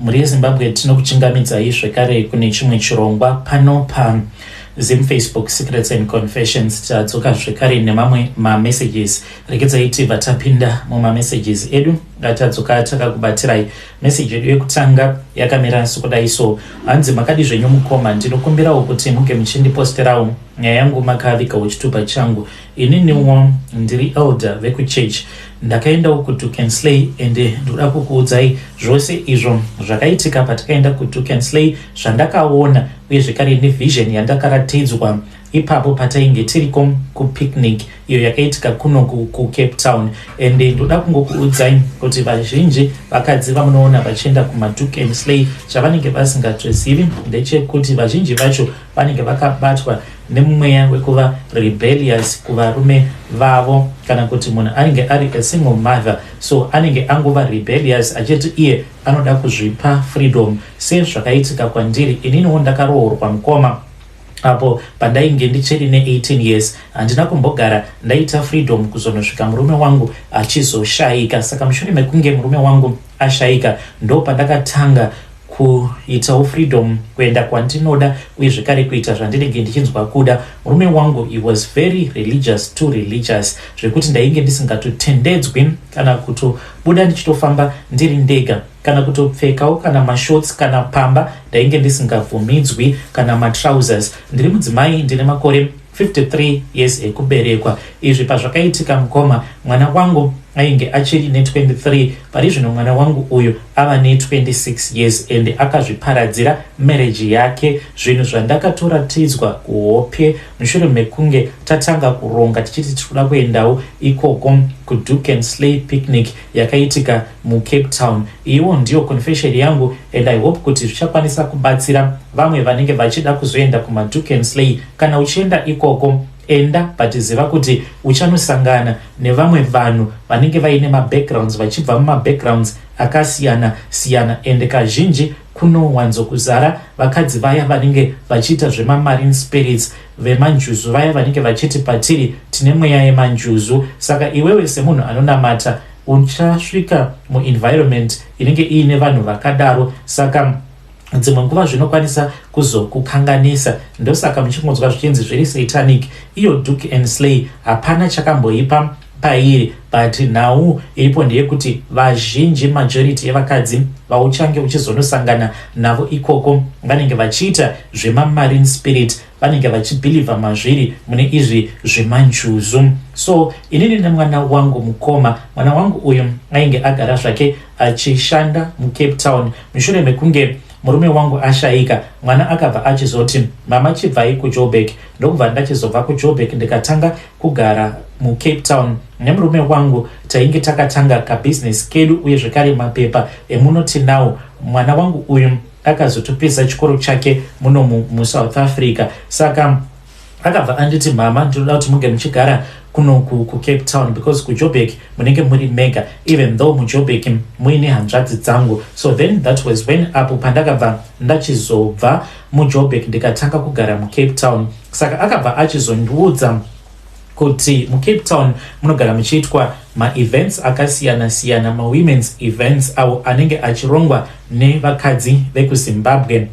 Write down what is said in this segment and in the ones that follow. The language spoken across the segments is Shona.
Mhuri yeZimbabwe, tinokuchingamidzai zvekare kune chimwe chirongwa pano pa Zim Facebook Secrets and Confessions. Tadzoka zvekare nemamwe mamessages. Regedzai tibva tapinda mumamessages edu atadzoka takakubatirai. Message yedu yekutanga yakamira sokudai so: hanzi, "Makadi zvenyu mukoma? Ndinokumbirawo kuti muge muchindiposterawo nyaya yangu makavigawo chitupa changu. Ininiwo ndiri elder vekuchurch. Ndakaendawo kuDoek and Slay, ende ndoda kukuudzai zvose izvo zvakaitika patakaenda kuDoek and Slay, zvandakaona uye zvekare nevision yandakaratidzwa ipapo patainge tiriko kupicnic iyo yakaitika kuno kuCape Town. Ende ndoda kungokuudzai kuti vazhinji vakadzi vamunoona vachienda kumaDoek and Slay, chavanenge vasingatozivi ndechekuti vazhinji vacho vanenge vakabatwa nemweya wekuva rebellious kuvarume vavo, kana kuti munhu anenge ari a single mother, so anenge angova rebellious achiti iye anoda kuzvipa freedom, sezvakaitika kwandiri ininiwo. Ndakaroorwa, mukoma, apo pandainge ndichiri ne18 years. Handina kumbogara ndaita freedom kuzonosvika murume wangu achizoshayika. Saka mushure mekunge murume wangu ashayika, ndo pandakatanga kuitawo freedom, kuenda kwandinoda uye zvekare kuita zvandinenge ndichinzwa kuda. Murume wangu, he was very religious, too religious, zvekuti ndainge ndisingatotendedzwi kana kutobuda ndichitofamba ndiri ndega, kana kutopfekawo kana mashorts. Kana pamba ndainge ndisingabvumidzwi kana matrousers. Ndiri mudzimai, ndine makore 53 years ekuberekwa. Izvi pazvakaitika, mukoma, mwana wangu ainge achiri ne23. Pari zvino mwana wangu uyu ava ne26 years and akazviparadzira marriage yake. Zvinhu zvandakatoratidzwa kuhope mushure mekunge tatanga kuronga tichiti tiri kuendawo ikoko kuDoek and Slay picnic yakaitika muCape Town. Iwo ndiyo confession yangu, and I hope kuti zvichakwanisa kubatsira vamwe vanenge vachida kuzoenda kumaDoek and Slay. Kana uchienda ikoko, enda, but ziva kuti uchanosangana nevamwe vanhu vanenge vaine mabackgrounds, vachibva mumabackgrounds akasiyana siyana, ende kazhinji kunowanzokuzara vakadzi vaya vanenge vachiita zvemamarine spirits, vemanjuzu, vaya vanenge vachiti patiri tine mweya yemanjuzu. Saka iwewe semunhu anonamata uchasvika muenvironment inenge iine vanhu vakadaro, saka dzimwe nguva zvinokwanisa kuzokukanganisa. Ndosaka muchingonzwa zvichinzi zviri satanic. Iyo Doek and Slay hapana chakamboipa pairi, but nhau iripo ndeyekuti vazhinji, majority yevakadzi vauchange uchizonosangana navo ikoko vanenge vachiita zvemamarine spirit, vanenge vachibhilivha mazviri mune izvi zvemanjuzu. So inini nemwana wangu, mukoma, mwana wangu uyu ainge agara zvake achishanda muCape Town. Mushure mekunge murume wangu ashayika, mwana akabva achizoti, 'Mama, chibvai kuJoburg.' Ndokubva ndachizobva kuJoburg, ndikatanga kugara muCape Town nemurume wangu. Tainge takatanga kabhizinesi kedu uye zvekare mapepa emunoti nawo. Mwana wangu uyu akazotopedza chikoro chake muno muSouth Africa, saka akabva anditi, 'Mama, ndinoda kuti munge muchigara kuno kuCape Town because kuJoburg munenge muri mega, even though muJoburg muine hanzvadzi dzangu.' So then that was when apo pandakabva ndachizobva muJoburg, ndikatanga kugara muCape Town. Saka akabva achizondiudza kuti muCape Town munogara muchiitwa maevents akasiyana-siyana, mawomens events awo anenge achirongwa nevakadzi vekuZimbabwe.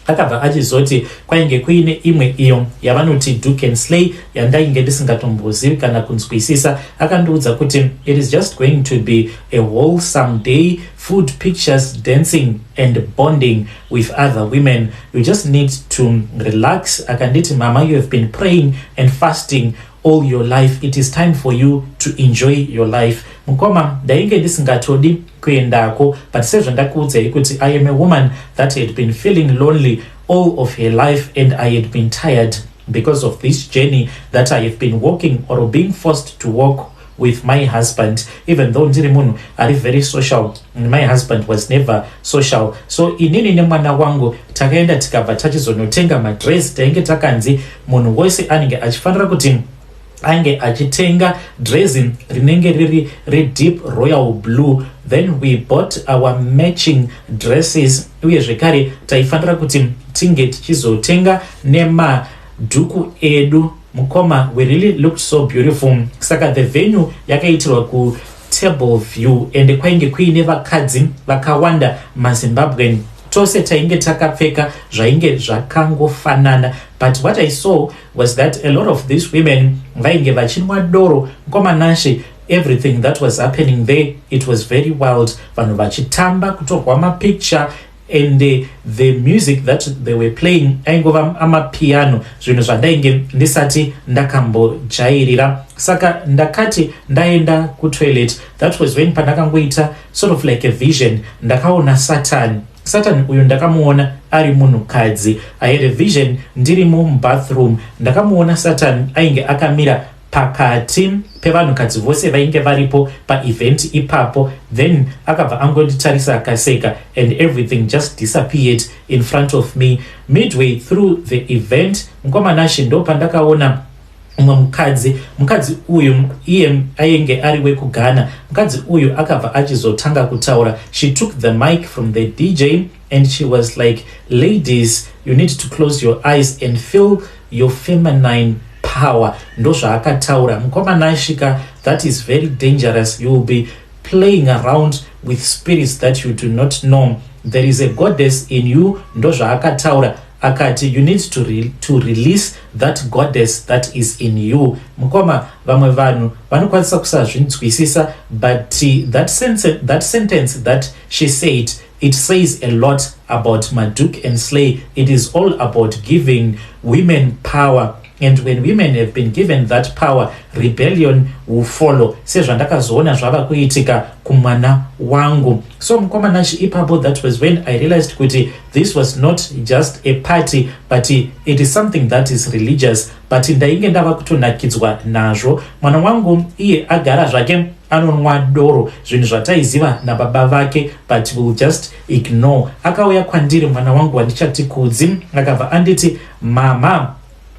Akabva achizoti kwainge kuine imwe iyo yavanoti Doek and Slay, yandainge ndisingatombozivi kana kunzwisisa. Akandiudza kuti it is just going to be a wholesome day, food, pictures, dancing and bonding with other women. You just need to relax." Akanditi, "Mama, you have been praying and fasting all your life. It is time for you to enjoy your life." Mukoma, ndainge ndisingatodi kuendako, but sezvandakuudzai kuti I am a woman that had been feeling lonely all of her life, and I had been tired because of this journey that I have been walking or being forced to walk with my husband. Even though ndiri munhu ari very social, my husband was never social. So inini nemwana wangu takaenda, tikabva tachizonotenga madress. Tainge takanzi munhu wese anenge achifanira kuti ange achitenga dressing rinenge riri redeep royal blue. Then we bought our matching dresses, uye zvekare taifanira kuti tinge tichizotenga nemadhuku edu. Mukoma, we really looked so beautiful. Saka the venue yakaitirwa ku Table View, ende kwainge kuine vakadzi vakawanda, maZimbabwean. Tose tainge takapfeka zvainge zvakangofanana, but what I saw was that a lot of these women vainge vachinwa doro. Mukoma Nashe, everything that was happening there, it was very wild. Vanhu vachitamba, kutorwa mapicture, and the music that they were playing aingova amapiano, zvinhu zvandainge ndisati ndakambojairira. Saka ndakati ndaenda kutoilet, that was when pandakangoita sort of like a vision. Ndakaona Satan. Satan uyu ndakamuona ari munhukadzi. I had a vision ndiri mubathroom. Ndakamuona Satan ainge akamira pakati pevanhukadzi vose vainge varipo paevent ipapo. Then akabva angonditarisa, akaseka, and everything just disappeared in front of me. Midway through the event, mukoma Nashe, ndo pandakaona umwe mukadzi. Mukadzi uyu iye ainge ari wekuGhana. Mukadzi uyu akabva achizotanga kutaura. She took the mic from the DJ and she was like, "Ladies, you need to close your eyes and feel your feminine power." Ndozvaakataura, mukoma Nashe ka. That is very dangerous. You will be playing around with spirits that you do not know. There is a goddess in you. Ndozvaakataura. Akati you need to release that goddess that is in you. Mukoma, vamwe vanhu vanokwanisa kusazvinzwisisa, but that sentence that she said, it says a lot about Marduk and Slay. It is all about giving women power, and when women have been given that power, rebellion will follow, sezvandakazoona zvava kuitika kumwana wangu. So mukoma Nashe, ipapo that was when I realized kuti this was not just a party, but it is something that is religious. But ndainge ndava kutonakidzwa nazvo. Mwana wangu iye agara zvake anonwa doro, zvinhu zvataiziva nababa vake, but will just ignore. Akauya kwandiri mwana wangu wandichati Kudzi, akabva anditi, "Mama,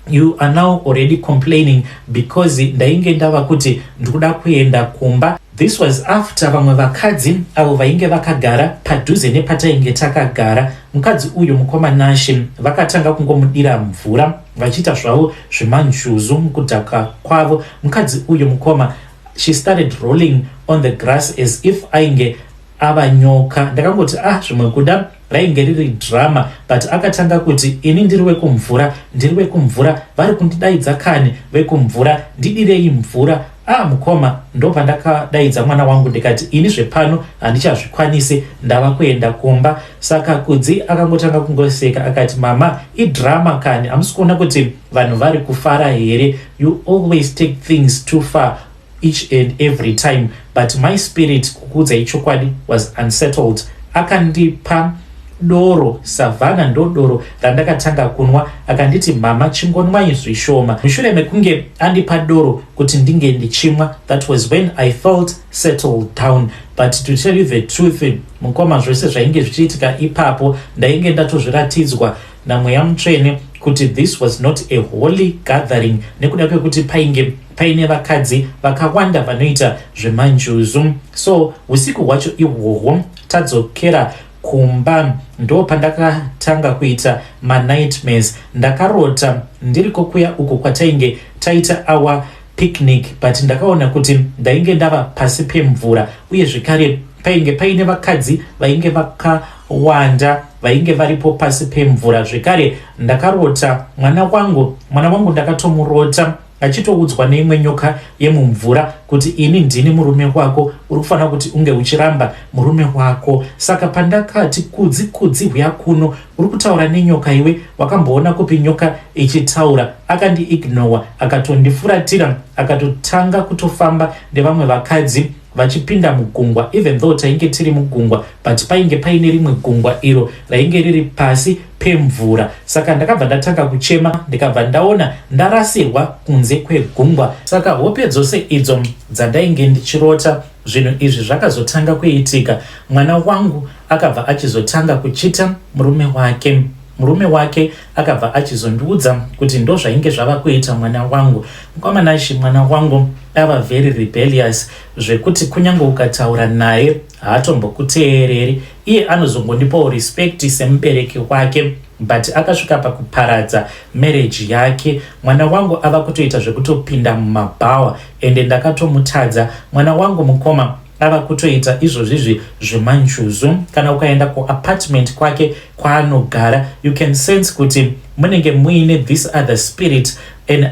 you are now already complaining," because ndainge ndava kuti ndikuda kuenda kumba. This was after vamwe vakadzi avo vainge vakagara padhuze nepatainge takagara, mukadzi uyu, mukoma Nashe, vakatanga kungomudira mvura vachiita zvavo zvemanjuzu mukudhaka kwavo. Mukadzi uyu, mukoma, she started rolling on the grass as if ainge ava nyoka. Ndakangoti, "Ah, zvimwe kuda rainge riri drama." But akatanga kuti, "Ini ndiri wekumvura, ndiri wekumvura, vari kundidaidza kani vekumvura, ndidirei mvura." Ah, mukoma, ndopandakadaidza mwana wangu ndikati, "Ini zvepano handichazvikwanisi, ndava kuenda kumba." Saka Kudzi akangotanga kungoseka akati, "Mama, idrama kani, hamusi kuona kuti vanhu vari kufara here? You always take things too far each and every time." But my spirit, kukuudzai chokwadi, was unsettled. Akandipa doro Savhana, ndo doro randakatanga kunwa. Akanditi, "Mama, chingonwai zvishoma." Mushure mekunge andipa doro kuti ndinge ndichimwa, that was when I felt settled down. But to tell you the truth, mukoma, zvose zvainge zvichiitika ipapo ndainge ndatozviratidzwa naMweya Mutsvene kuti this was not a holy gathering, nekuda kwekuti painge paine vakadzi vakawanda vanoita zvemanjuzu. So usiku hwacho ihwohwo, tadzokera kumba, ndo pandakatanga kuita manightmares. Ndakarota ndiri kokuya uko kwatainge taita our picnic, but ndakaona kuti ndainge ndava pasi pemvura, uye zvekare painge paine vakadzi vainge vakawanda vainge varipo pasi pemvura. Zvekare ndakarota mwana wangu. Mwana wangu ndakatomurota achitoudzwa neimwe nyoka yemumvura kuti, "Ini ndini murume wako, uri kufanira kuti unge uchiramba murume wako." Saka pandakati, "Kudzi, Kudzi, huya kuno, uri kutaura nenyoka iwe, wakamboona kupi nyoka ichitaura?" Akandiignowa, akatondifuratira, akatotanga kutofamba nevamwe vakadzi vachipinda mugungwa. Even though tainge tiri mugungwa, but painge paine rimwe gungwa iro rainge riri pasi pemvura. Saka ndakabva ndatanga kuchema, ndikabva ndaona ndarasirwa kunze kwegungwa. Saka hope dzose idzo dzandainge ndichirota, zvinhu izvi zvakazotanga kuitika. Mwana wangu akabva achizotanga kuchita murume wake. Murume wake akabva achizondiudza kuti ndo zvainge zvava kuita mwana wangu. Mukoma Nashe, mwana wangu ava very rebellious, zvekuti kunyange ukataura naye haatombokuteereri. Iye anozongondipawo respect semubereki wake, but akasvika pakuparadza marriage yake. Mwana wangu ava kutoita zvekutopinda mumabhawa, ende ndakatomutadza mwana wangu, mukoma. Ava kutoita izvozvizvi zvemanjuzu. Kana ukaenda kuapartment kwake kwaanogara, you can sense kuti munenge muine this other spirit,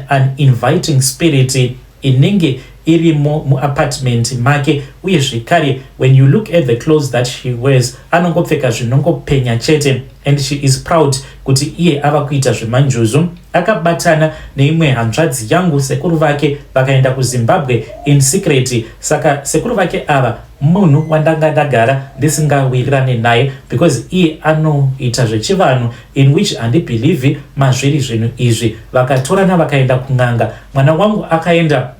an inviting spirit inenge irimo muapartment make. Uye zvekare, when you look at the clothes that she wears, anongopfeka zvinongopenya chete, and she is proud kuti iye ava kuita zvemanjuzu. Akabatana neimwe hanzvadzi yangu, sekuru vake, vakaenda kuZimbabwe in secret. Saka sekuru vake ava munhu wandanga ndagara ndisingawirirane naye, because iye anoita zvechivanhu, in which handibelieve mazviri zvinhu izvi. Vakatorana, vakaenda kun'anga. Mwana wangu akaenda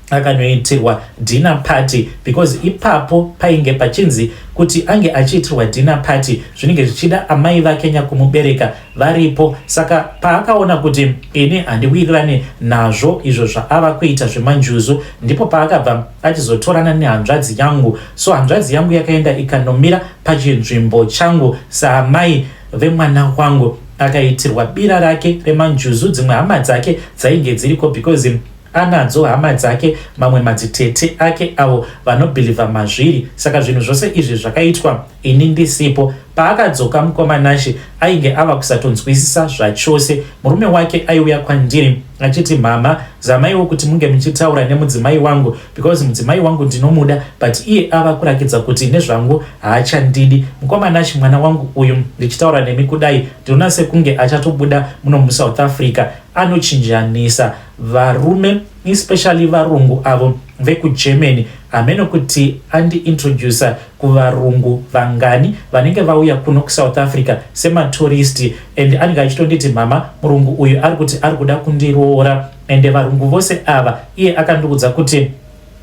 akanoitirwa dinner party, because ipapo painge pachinzi kuti ange achiitirwa dinner party zvinenge zvichida amai vake nyakumubereka varipo. Saka paakaona kuti ini handiwirirane nazvo izvo zvaava kuita zvemanjuzu, ndipo paakabva achizotorana nehanzvadzi yangu. So hanzvadzi yangu yakaenda ikanomira pachinzvimbo changu saamai vemwana wangu, akaitirwa bira rake remanjuzu. Dzimwe hama dzake dzainge dziriko, because anadzo hama dzake, mamwe madzitete ake avo vanobelieve mazviri. Saka zvinhu zvose izvi zvakaitwa ini ndisipo. Paakadzoka, mukoma Nashe, ainge ava kusatonzwisisa zvachose. Murume wake aiuya kwandiri achiti, "Mama, zamaiwo kuti munge muchitaura nemudzimai wangu, because mudzimai wangu ndinomuda, but iye ava kurakidza kuti nezvangu haachandidi." Mukoma Nashe, mwana wangu uyu, ndichitaura nemi kudai, ndinoona sekunge achatobuda muno muSouth Africa. Anochinjanisa varume, especially varungu avo vekuGermany. Hameno kuti andiintroduca kuvarungu vangani vanenge vauya kuno kuSouth Africa sematourist, and anenge achitonditi, "Mama, murungu uyu ari kuti ari kuda kundiroora." Ende varungu vose ava, iye akandiudza kuti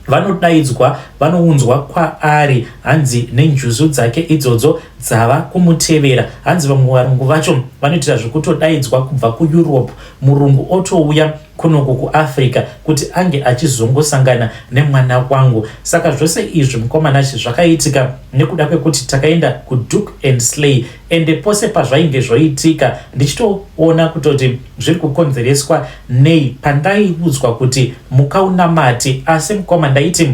vanodaidzwa, vanounzwa kwaari, hanzi nenjuzu dzake idzodzo dzava kumutevera. Hanzi vamwe varungu vacho vanoitira zvekutodaidzwa kubva kuEurope, murungu otouya kunoku kuAfrica kuti ange achizongosangana nemwana wangu. Saka zvose izvi, mukoma Nashe, zvakaitika nekuda kwekuti takaenda kuDoek and Slay. Ende pose pazvainge zvoitika, ndichitoona kutoti zviri kukonzereswa nei. Pandaiudzwa kuti mukaunamati, asi mukoma, ndaiti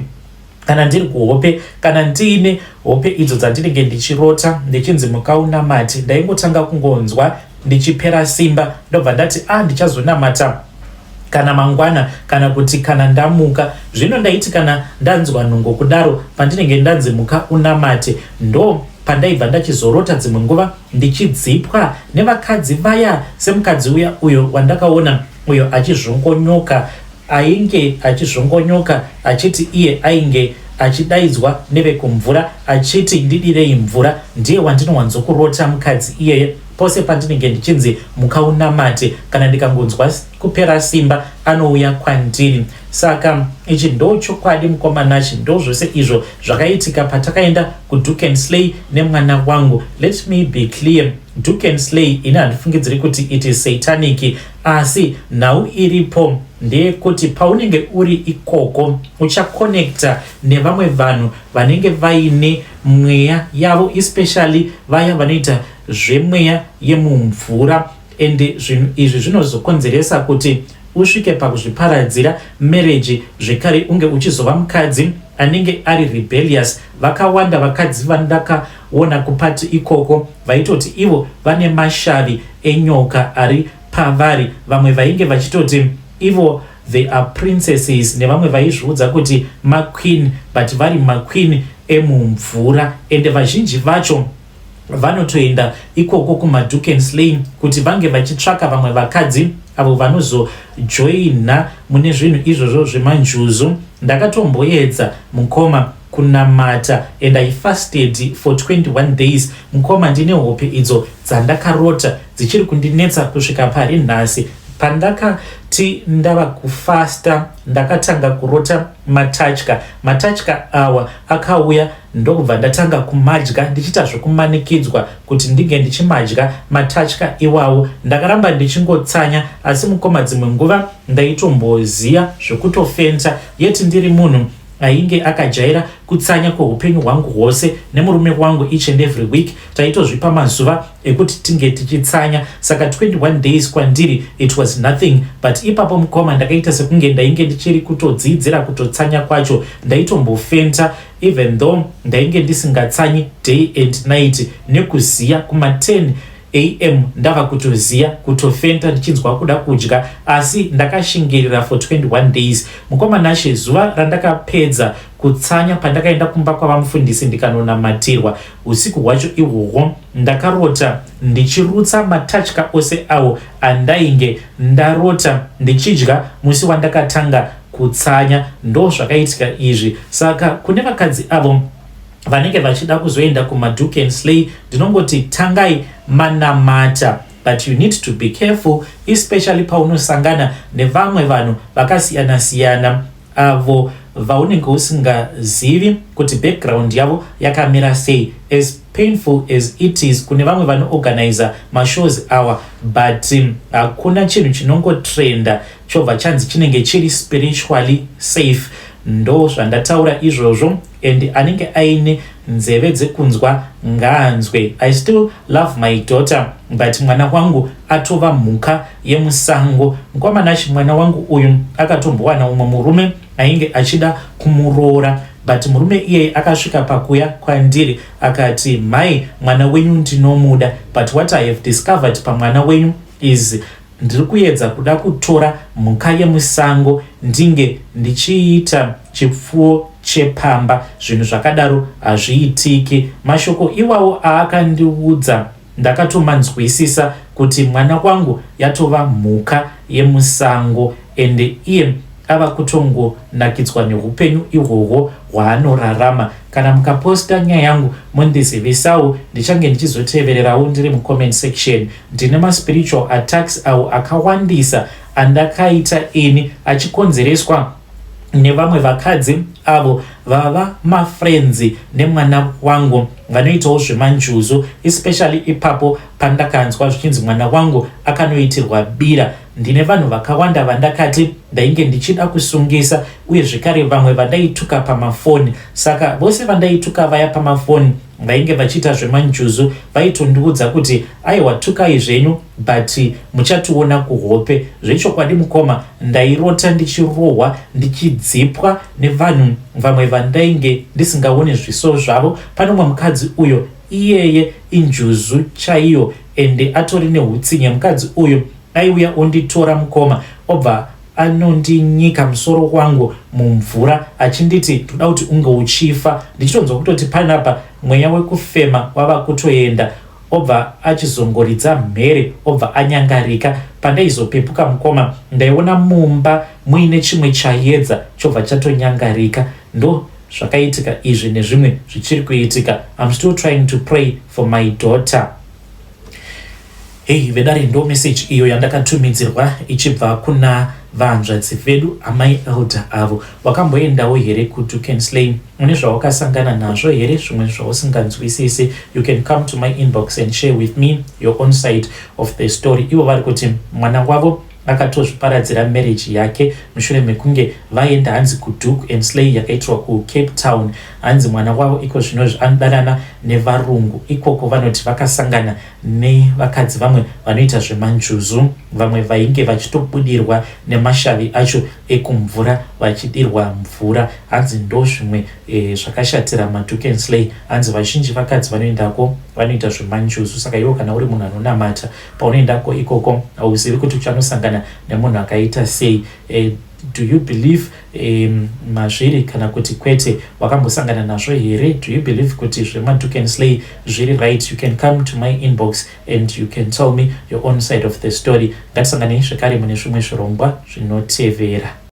kana ndiri kuhope, kana ndiine hope idzo dzandinenge ndichirota ndichinzi mukaunamati, ndaingotanga kungonzwa ndichipera simba, ndobva ndati, "A ah, ndichazonamata kana mangwana, kana kuti kana ndamuka." Zvino ndaiti kana ndanzwa nungo kudaro, pandinenge ndanzi muka unamate, ndo pandaibva ndachizorota dzimwe nguva ndichidzipwa nevakadzi vaya, semukadzi uya uyo wandakaona uyo achizvongonyoka, ainge achizvongonyoka achiti iye ainge achidaidzwa nevekumvura, achiti, "Ndidirei mvura." Ndiye wandinowanzokurota mukadzi iyeye. Pose pandinenge ndichinzi mukaunamate, kana ndikangonzwa kupera simba, anouya kwandiri. Saka ichi ndo chokwadi, mukoma Nashe, ndo zvose izvo zvakaitika patakaenda kuDoek and Slay nemwana wangu. Let me be clear, Doek and Slay ini handifungidziri kuti it is satanic, asi nhau iripo ndeyekuti paunenge uri ikoko uchaconnecta nevamwe vanhu vanenge vaine mweya yavo, especially vaya vanoita zvemweya yemumvura. Ende zvinhu izvi zvinozokonzeresa kuti usvike pakuzviparadzira marriage, zvekare unge uchizova mukadzi anenge ari rebellious. Vakawanda vakadzi vandakaona kuparty ikoko vaitoti ivo vane mashavi enyoka ari pavari. Vamwe vainge vachitoti ivo they are princesses, nevamwe vaizviudza kuti maqueen, but vari maqueen emumvura. Ende vazhinji vacho vanotoenda ikoko kumaDoek and Slay kuti vange vachitsvaka vamwe vakadzi avo vanozojoina mune zvinhu izvozvo zvemanjuzu. Ndakatomboedza, mukoma, kunamata, and I fasted for 21 days. Mukoma, ndine hope idzo dzandakarota dzichiri kundinetsa kusvika pari nhasi. Pandakati ndava kufasta, ndakatanga kurota matatya. Matatya awa akauya, ndokubva ndatanga kumadya ndichiita zvekumanikidzwa kuti ndinge ndichimadya matatya iwawo. Ndakaramba ndichingotsanya, asi mukoma, dzimwe nguva ndaitomboziya zvekutofenta, yeti ndiri munhu Ainge akajaira kutsanya kweupenyu hwangu hwose nemurume wangu. Each and every week taitozvipa mazuva ekuti tinge tichitsanya, saka 21 days kwandiri it was nothing. But ipapo, mukoma, ndakaita sekunge ndainge ndichiri kutodzidzira kutotsanya kwacho. Ndaitombofenta even though ndainge ndisingatsanyi day and night. Nekuziya kuma10 am ndava kutoziya, kutofenta, ndichinzwa kuda kudya, asi ndakashingirira for 21 days. Mukoma Nashe, zuva randakapedza kutsanya, pandakaenda kumba kwavamufundisi ndikanonamatirwa, usiku hwacho ihwohwo ndakarota ndichirutsa matatya ose awo andainge ndarota ndichidya musi wandakatanga kutsanya. Ndo zvakaitika izvi. Saka kune vakadzi avo vanenge vachida kuzoenda kumadoek and slay, ndinongoti tangai manamata, but you need to be careful, especially paunosangana nevamwe vanhu vakasiyana-siyana avo vaunenge usingazivi kuti background yavo yakamira sei. As painful as it is kune vamwe vanoorganiza mashows awa, but hakuna chinhu chinongotrenda chobva chanzi chinenge chiri spiritually safe. Ndo zvandataura izvozvo, and anenge aine nzeve dzekunzwa ngaanzwe. I still love my daughter, but mwana wangu atova mhuka yemusango. Mukoma Nashe, mwana wangu uyu akatombowana umwe murume ainge achida kumuroora, but murume iyeye akasvika pakuya kwandiri akati, "Mai, mwana wenyu ndinomuda, but what I have discovered pamwana wenyu is ndiri kuedza kuda kutora mhuka yemusango ndinge ndichiita chipfuwo chepamba. Zvinhu zvakadaro hazviitiki." Mashoko iwawo aakandiudza ndakatomanzwisisa kuti mwana wangu yatova mhuka yemusango, ende iye ava kutongonakidzwa neupenyu ihwohwo hwaanorarama. Kana mukaposta nyaya yangu, mundizivisawo, ndichange ndichizotevererawo ndiri mucomment section. Ndine maspiritual attacks awo akawandisa andakaita ini, achikonzereswa nevamwe vakadzi avo vava mafriends nemwana wangu, vanoitawo zvemanjuzu, especially ipapo pandakanzwa zvichinzi mwana wangu akanoitirwa bira. Ndine vanhu vakawanda vandakati ndainge ndichida kusungisa, uye zvekare vamwe vandaituka pamafoni. Saka vose vandaituka vaya pamafoni vainge vachiita zvemanjuzu vaitondiudza kuti, "Aiwa, tukai zvenyu, but muchationa kuhope." Zvechokwadi, mukoma, ndairota ndichirohwa, ndichidzipwa nevanhu vamwe vandainge ndisingaoni zviso zvavo. Pane umwe mukadzi uyo iyeye injuzu chaiyo, ende atori neutsinye. Mukadzi uyu aiuya onditora, mukoma, obva anondinyika musoro wangu mumvura achinditi, "Toda kuti unge uchifa." Ndichitonzwa kutoti panapa mweya wekufema wava kutoenda. Obva achizongoridza mhere, obva anyangarika. Pandaizopepuka, mukoma, ndaiona mumba muine chimwe chaedza chobva chatonyangarika. Ndo zvakaitika izvi nezvimwe zvichiri kuitika. I'm still trying to pray for my daughter. Hei vedare, ndo message iyo yandakatumidzirwa ichibva kuna vanzvadzi vedu, amai Elder avo. Wakamboendawo here kuDoek and Slay? Une zvawakasangana nazvo here, zvimwe zvausinganzwisisi? You can come to my inbox and share with me your own side of the story. Ivo vari kuti mwana wavo akatozviparadzira marriage yake mushure mekunge vaenda, hanzi, kuDoek and Slay yakaitirwa kuCape Town. Hanzi mwana wavo iko zvinozvi anodanana nevarungu ikoko. Vanoti vakasangana nevakadzi vamwe vanoita zvemanjuzu, vamwe vainge vachitobudirwa nemashavi acho ekumvura, vachidirwa mvura. Hanzi ndo zvimwe zvakashatira maDoek and Slay. Hanzi vazhinji vakadzi vanoendako vanoita zvemanjuzu. Saka iwo kana uri munhu anonamata, paunoendako ikoko hauzivi kuti uchanosangana nemunhu akaita sei. Do you believe mazviri kana kuti kwete? Wakambosangana nazvo here? Do you believe kuti zvemaDoek and Slay zviri right? You can come to my inbox and you can tell me your own side of the story. Ngatisanganei zvekare mune zvimwe zvirongwa zvinotevera.